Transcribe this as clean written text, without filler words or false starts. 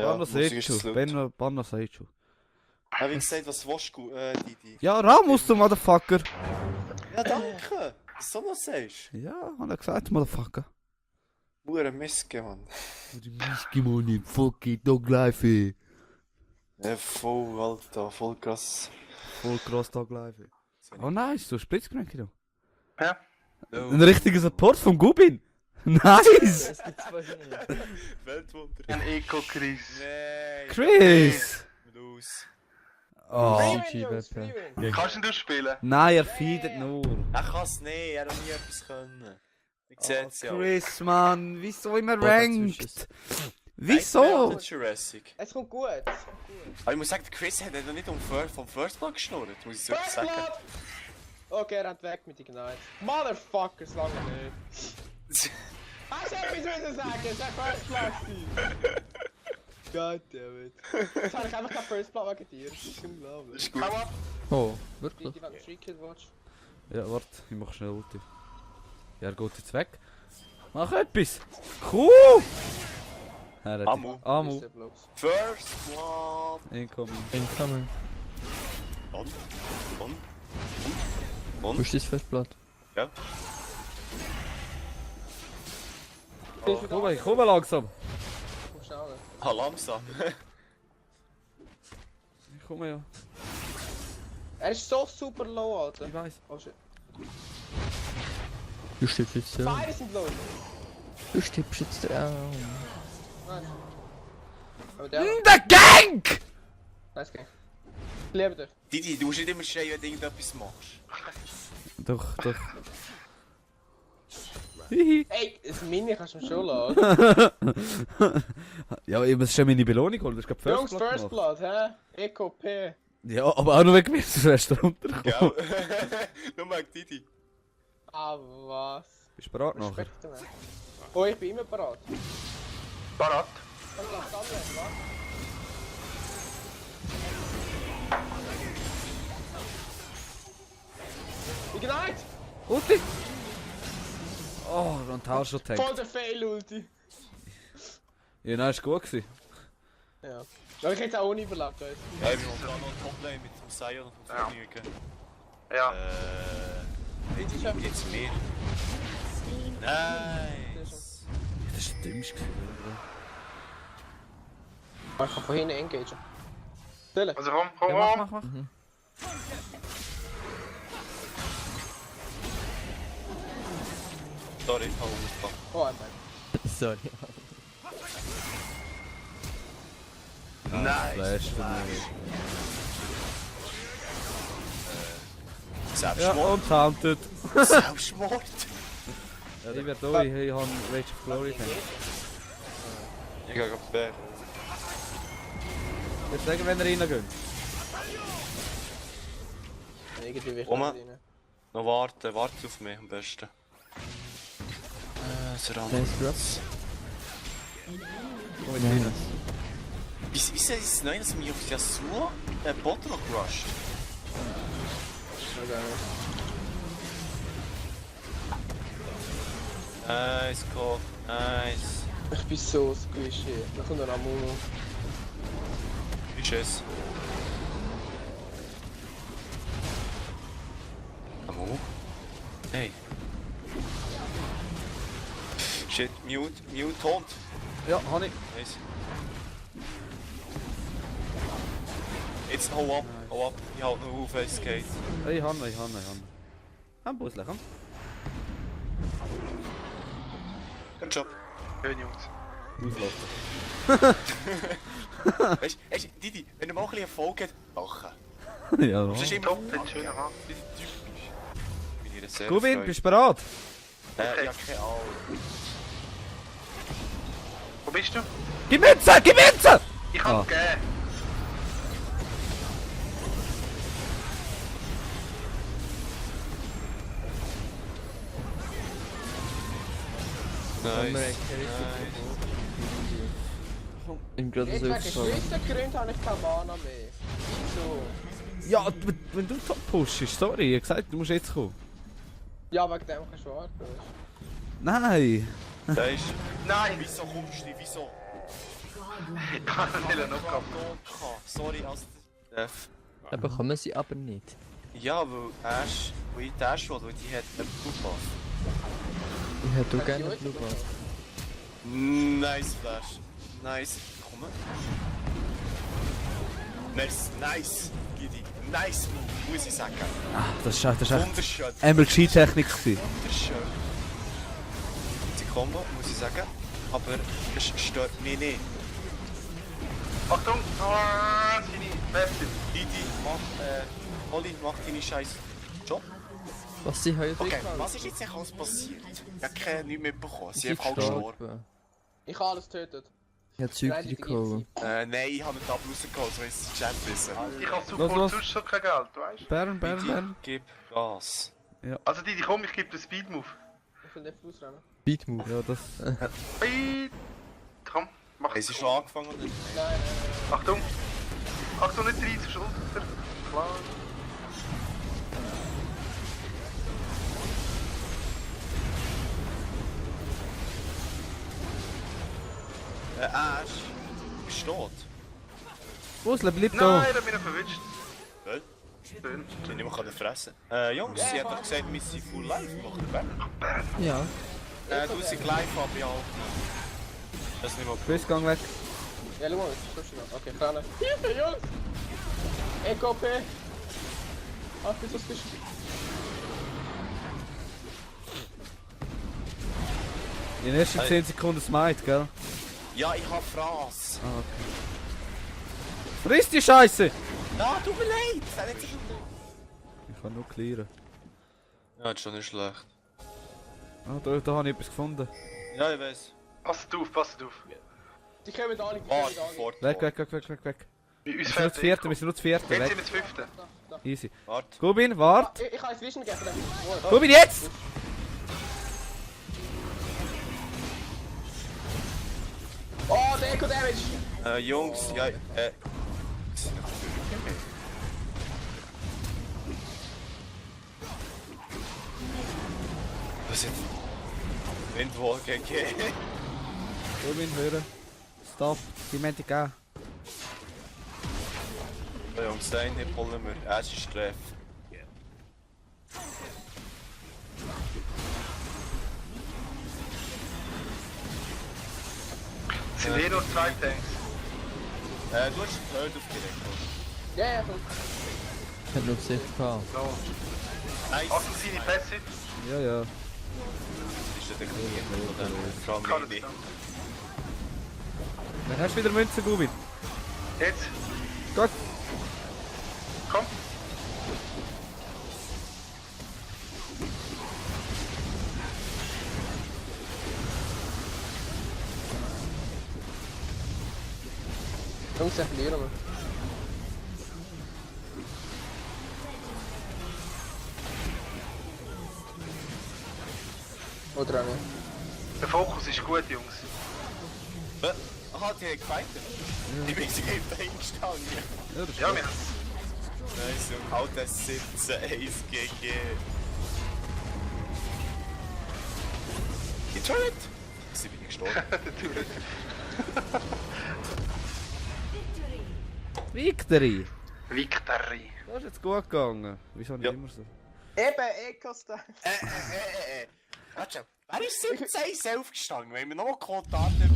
Banno Musik ist Sechu. zu laut. Banno Sechu. Wie gesagt, was willst du, die? Ja, Ramos, du Motherfucker! Ja, danke! Was du noch sagst? Ja, hat er gesagt, Motherfucker. Hure Missge, Mann. Die Mischgemoni, fuck it, dog life, ey. Ja, voll, Alter, voll krass. Voll krass Dog life, ey. Oh nice, du hast Blitzcrank hier. Ja. Ein richtiger Support vom Gubin. Nice! Es gibt zwei Dinge. Weltwunder. Ein Eco-Chris. Nein. Chris! Los. Oh. Freewin, Jungs, Freewin. Kannst du spielen? Nein, er feedet nur. Er kann's nicht, er hat noch nie etwas können. Ich seh's ja. Chris, Mann, wieso immer Boah, rankt? dazwischen. Wieso? Jurassic. Es kommt gut, es kommt gut. Aber ich muss sagen, der Chris hat noch nicht vom First Blood geschnurrt, muss ich so First sagen. Blood! Okay, er rennt weg mit Ignite. Motherfuckers, lange nicht. Hast du etwas müssen sagen? Es wäre First Blood gewesen. Goddammit. Jetzt habe ich einfach kein First Blood wegen dir. Das ist unglaublich. ist gut. Hau ab. Oh, Die, wirklich? wenn du 3-Kill watch. Ja, warte, ich mach schnell Ulti. Ja, er geht jetzt weg. Mach etwas! Cool! Er hat Amu. Amu. First Blood. Incoming. Incoming. Und? Wo ist das Festblatt? Ja. Komm langsam. Komm schneller. Ah, langsam. Ich komme ja. Er ist so super low, Alter. Ich weiß. Oh shit. Du stirbst jetzt ja. Beide sind low. Du stirbst jetzt ja. Nice. Aber der... Der Gang! Nice game. Ich liebe dich. Didi, du musst nicht immer schreien, wenn du irgendetwas machst. Doch. Hihi. Ey, das Mini kannst du mir schon lassen. Ja, ich muss schon meine Belohnung holen, das ist gerade Jungs, First Blood. Blood, hä? Eco P. Ja, aber auch noch wegen mir, sonst wärst du runtergekommen. Gell? Nur mal Didi. Ah, was? Bist du bereit nachher? Respekt, Mann. Oh, ich bin immer bereit. Parat. Komm, lass anlegen, was? Ignite! Ulti! Oh, und hast schon Voll getankt. der Fail-Ulti. Ja, nein, ist gut gewesen. Ja. Aber ich hätte es auch ohne überlebt, weißt du. Ja, ich bin auch noch ein Toplane mit dem Sion und dem Vergnügen. Ja. Jetzt mehr. Nice. Das ist das Dümmste gewesen, Ich kann von hinten engagen. Stille. Also komm. Ja, mach. Sorry, ich habe umgebracht. Oh, ein Mann. Sorry. Nice. Flash für mich. Ja, Selbstmord. und Haunted. Selbstmord. Ja, ich werde da, ich habe Rage of Glory gehabt. Ich gehe auf Bär. Jetzt sagen, wenn er reingeht. Irgendwie will ich Oma. nicht rein. Noch warten, warte auf mich am besten. Serrano. Nice drop. Nein. Wieso ist es neu, dass mich auf Yasuo Bot noch rusht? Nice, Kopf, nice. Ich bin so squishy. Da kommt noch Amuno. Wie ist es? Amu? Hey. Shit, mute, tot. Ja, habe ich. Nice. Jetzt hau ab, ich halt noch auf Skate. Ich habe. Ein Busle, komm. Good Job. Schön, Jungs. Auslaufen. Weißt du, Didi, wenn du mal ein bisschen Erfolg hast, lachen. Ja, Das ist immer Top, ein schöner Mann. Bin ich sehr Gubin, erfreut. bist du bereit? Ja, keine Ahnung. Wo bist du? Gib Münze! Ich kann Ah. gehen. Nice. Ich gerade Jetzt so wegen gefallen. gewissen Gründen habe ich keine Mana mehr. Wieso? Ja, wenn du top pushst, sorry, ich hab gesagt, du musst jetzt kommen. Ja, wegen dem kannst du warten. weißt du. Nein! Da ist... Nein. Wieso kommst du nicht? Wieso? Ich kann ihn nicht noch gehabt. Sorry, als der... Dann bekommen sie aber nicht. Ja, weil Ash... Weil ich die Ash will, weil die hat einen Blue Buff. Ich hätte auch Hat gerne die einen Blue heute Buff. Nice Flash. Nice. Komm. Nice. Gidi. Nice Move, muss ich sagen. Das ist echt Wunderschön. MLG-Technik gewesen. Wunderschön. Die Combo, muss ich sagen. Aber es stört mich nicht. Achtung! Seine Passive. Didi, mach, Olli, mach deine scheiß Job. Was sie heute Okay, was ist jetzt eigentlich alles passiert? Ich habe nichts mitbekommen. Sie sind halt gestorben. Ich habe alles getötet. Ich habe Zeug Nein, die gekommen. Nein, ich habe nicht abgeholt, so ist der Chat wissen. Ich habe Los. Support sonst schon kein Geld, weißt Bern. Didi, gib Gas. du? Also Didi, komm, ich gebe dir Speed Move. Ich will nicht ausrennen. Beat Move. Ja, das... Speed! Komm, mach Haben sie schon angefangen oder nicht? Nein. Achtung! Achtung, nicht 30 Schulter. Klar. Ash, bist du tot? Wusle, bleib da! Nein, da bin ich verwitscht. Weil? Schön. Ich nicht mehr fressen. Jungs, sie hat doch gesagt, wir sind full live. Macht Bern? Ja. Du sie live abbehalten. Das ist nicht mal Quizgang weg. Ja, schau mal, was ist noch? Okay, vorne. Hilfe, Jungs! EKP! Ach, wieso ist das? In den ersten 10 Sekunden Smite, gell? Ja, ich hab Fraß. Ah, okay. Friss die Scheiße! Ja, tut mir leid. Ich kann nur clearen. Ja, das ist schon nicht schlecht. Ah, da habe ich etwas gefunden. Ja, ich weiß. Passt auf. Die kommen alle, Warte, fort. Weg. Uns Wir sind nur fehlt zu vierten, wir sind nur zu vierten. Jetzt Weg. sind wir zu fünften. Easy. Warte. Gubin, wart! Ich kann jetzt Vision geben, dann ist es Gubin, jetzt! Oh, der Eco Damage! Jungs, ja, Was ist Windwall GG? Gubin, hören. Stop. Die Menti gehen. Ja, Jungs, den nicht holen wir. Es ist Treff. Es sind nur 2 Tanks. Du hast blöd aufgeregt. Ja, voll. Ich hab nur Sicht gehabt. No. Nice. Achtung, seine Passive. Ja. Das ist ja der Krieg von dem Kann Kramini. es dann. Dann hast du wieder Münzen, Gubin. Jetzt. Gut. Komm. Jungs, ich verlieren wir. Oder auch nicht. Der Fokus ist gut, Jungs. Aha, die haben gefightet. Die bin sogar im Bein gestanden. Ja, das ist Ja, gut. wir haben Nice, und halt das 17-1 GG. Die Turret! Sie bin gestorben. Victory! Victory. Das ist jetzt gut gegangen. Wieso nicht Ja. immer so? Eben, Eco-Style. Warte schon. Wer ist 17-1 aufgestanden? Wenn wir noch Kontakte